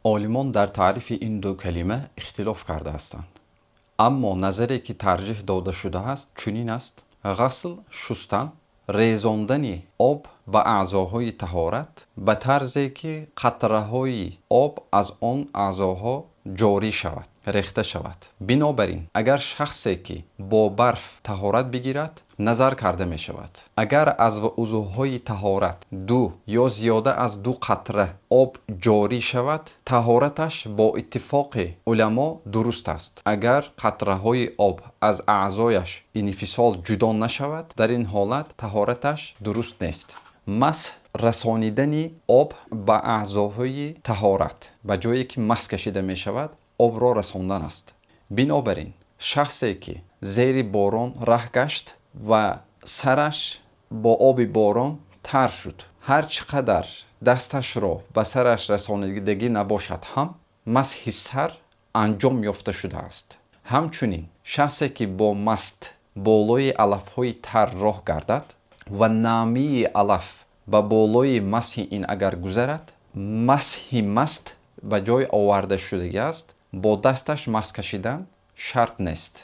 Олимон дар таърифи ин ду калима ихтилоф кардаҳастанд. Аммо назаре ки тарҷиҳ дода шудааст, чунин аст: ғасл шустан, резондани об ба аъзоҳои таҳорат ба тарзе ки қатраҳои об аз он аъзоҳо ҷорӣ шавад, рехта шавад. Бинобар ин, агар шахсе ки бо барф таҳорат бигирад, назар карда мешавад. Агар аз узвҳои таҳорат ду ё зиёда аз ду қатра об ҷорӣ шавад, таҳораташ бо иттифоқи уламо дуруст аст. Агар қатраҳои об аз аъзояш инфисол ҷудо нашавад, дар ин ҳолат таҳораташ дуруст нест. Масҳ расонидани об ба аъзоҳои таҳорат, ба ҷое ки масҳ кашида мешавад, обро расондан аст. Бинобар ин, шахсе ки зери борон раҳ гашт ва сараш бо оби борон тар шуд, ҳар чӣ қадар дасташро ба сараш расонидагӣ набошад ҳам, масҳи сар анҷом ёфта шудааст. Ҳамчунин шахсе ки бо маст болои алафҳои тар роҳ гардад ва намии алаф ба болои масҳи ин агар гузарад, масҳи маст ба ҷой оварда шудагӣ аст, бо дасташ масҳ кашидан шарт нест.